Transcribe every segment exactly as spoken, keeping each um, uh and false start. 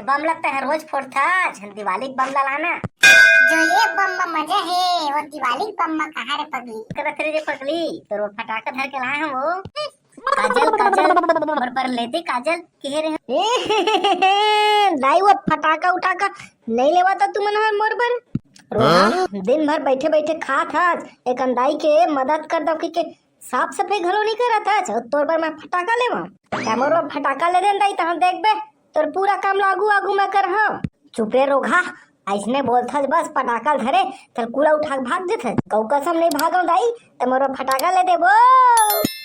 Bomb लगता है रोज फोड़थस, दिवाली के बम ला लाना। जो ये बम में मजा है, वो दिवाली के बम में कहाँ रे पगली? करत रे, रे पगली, तोर बर फटाका धर के लाए हंव वो। काजल, काजल, मोर बर ले दे काजल, कहे रहे। ए, दाई, वो फटाका उठाका नहीं लेवा था तुमन हर मोर बर। रोहा, दिन भर बैठे बैठे खात हस, एक अंदाई के मदद कर दो कि के साफ सफाई घलो नहीं करत हस, अउ तोर बर मैं फटाका लेवा? क्या मोर बर फटाका ले देन दाई, तहां देखबे तोर पूरा काम ला आगू आगू मैं करहूं। चुपे रोहा, अइसने बोलथस बस, फटाका धरे तल कूड़ा उठा के भाग जथे। कऊ कसम नहीं भागव दाई, त मोर बर फटाका ले देबो।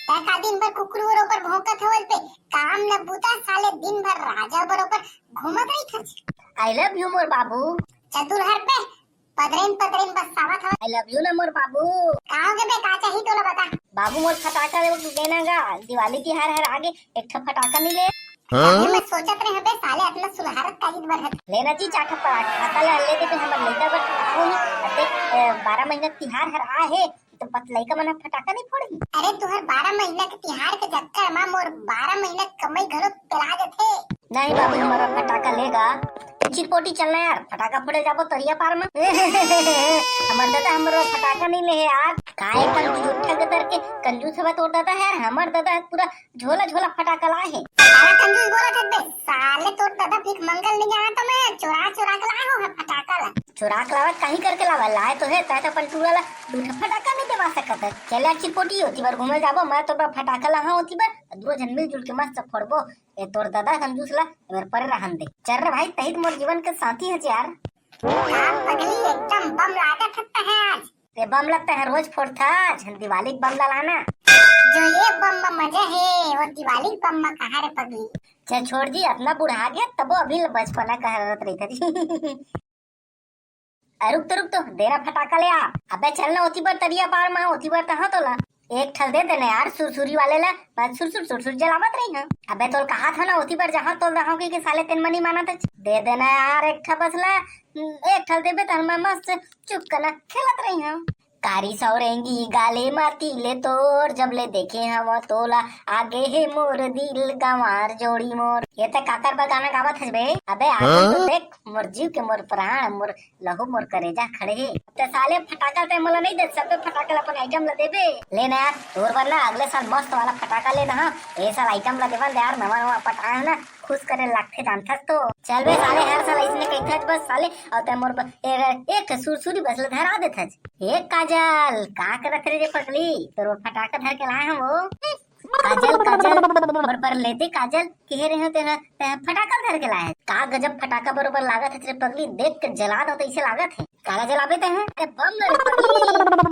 तै का दिन भर कुकरू बरोबर भौंकत हवस बे, काम न बूता, साले दिन भर राजा बरोबर घूमत रहिथस। I love you मोर बाबू। चतुर हर पे पदरेन पदरेन बस्सावत हवस। I love you ना मोर बाबू। का होगे बे, का चाही तोला बता। बाबू मोर फटाका लेना गा, दिवाली तिहार हर आगे, एक ठा फटाका नहीं ले। हाँ? अभी मैं सोचत रहे बे, साले अतना सुलहारत काजित बर हत। लेना जी चाटा पड़ा, खाता ले ले दे, हमर लइका बर फटाका नहीं। अते, ए, बारह महीना तिहार हर आ हे, तो पत लइका मन फटाका नहीं फोड़ही। अरे तुहर बारह महीना के तिहार के चक्कर मा मोर बारह महीना के कमाई घलो पेला जथे। नहीं बाबू, हमर फटाका लेगा। चिरपोटी चलना यार, फटाका फोड़े जाबो तरिया पार मा। हमर दादा हमर फटाका नहीं ले हे यार। काय कंजूस उठा के तर के कंजूस हवा तोर दादा है यार, हमर दादा पूरा झोला झोला फटाका लाए हे। साला कंजूस बोलत हस बे, साले तोर दादा भीख मंगल नहीं गया तो मैं चोरा चोरा के लाए हूँ फटाका ला। चोरा के लावत काहीं करके लावा, लाए तो है, तै तो अपन टूरा ला दू ठा फटाका नहीं देवा सकत है। चल यार चिरपोटी, ओती बर घूमे जाबो, मैं तो फटाका ला हाँ ओती बर, दूनो झन मिलजुल के मस्त फोड़बो। ए तोर दादा कंजूस ला, ए बर परे रहन दे। चल रे भाई, तही तो मोर जीवन के साथी है यार। हाँ पगली, एकदम बम लागत हत्ता है आज। ते बम लगता है रोज फोड़थस, दिवाली के बम ला लाना। जो ये बम में मजा है, वो दिवाली के बम में कहाँ रे पगली? छे छोड़ जी, अतना बुढ़ा गया तबो अभी ले बचपना कहरत रहिथस। अरे रुक तो, रुक तो, देना फटाका ले आ। अबे चल ना ओती बर तरिया पार मा, ओती बर तहाँ तोला। एक ठल दे देना यार, सुरसुरी वाले ला, मैं सुरसुर सुरसुर जलावत रही हूँ। अबे तोल कहा था ना ओती बर जहाँ तोल रहा हूँ कि, कि साले तेन मनी माना था। दे देना यार एक ठा बस ला, एक ठल देबे त मैं मस्त चुपकना खेलत रही हूँ। कारी सौरेंगी गाले माती ले तोर, जब ले देखे हवा तोला, आगे हे मोर दिल गंवार जोड़ी मोर। ये ते काकर बर गाना गावत हस बे? अबे आगे तो हाँ? देख, मोर जीव के मोर प्राण, मोर लहू मोर करेजा खड़े हे। ते साले फटाका ते मोला नहीं दे, सबे फटाका ला अपन आइटम ला देबे। ले ना यार, तोर बर ना अगले साल मस्त वाला फटाका ले ना, हाँ। ए साल आइटम ला देवन दे यार, नवा नवा पटाखा ना, खुश करे लागथे जानथस तो। चल बे साले, हर साल इसने कहिथस बस साले, अउ ते मोर ब-, ए, एक सुरसुरी बस ले धरा देथस। ए काजल, का करत रे, रे पगली? तोर फटाका धर के लाए हंव वो। काजल, काजल, मोर बर ले दे काजल, कहे रहे हंव तेला, ते फटाका धर के लाए। का गजब फटाका बरोबर लागत हे रे पगली, देख के जला दो तो इसे लागत हे। काला जलाबे ते हैं? अरे बम न रे पगली।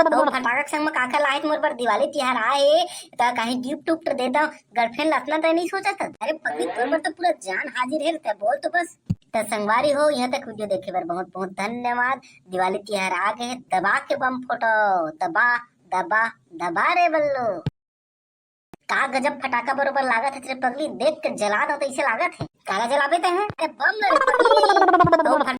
तो फटाका के संग में काकर लाए मोर बर दिवाली तिहार आए, त कहीं गिफ्ट उफ्ट दे दो, गर्लफ्रेंड ला अतना तय नहीं सोचत हस। अरे पगली, तोर बर तो पूरा जान हाजिर हे, ते बोल तो बस। त संगवारी हो, यहाँ तक वीडियो देखे बर बहुत बहुत धन्यवाद। दिवाली तिहार आ गए, दबा के बम फोटो, दबा, दबा, दबा रे बल्लू। का गजब फटाका बरोबर लागत हे रे पगली, देख के जला दो तो इसे लागत हे। काला जलाबे ते हैं? अरे बम न रे पगली। तो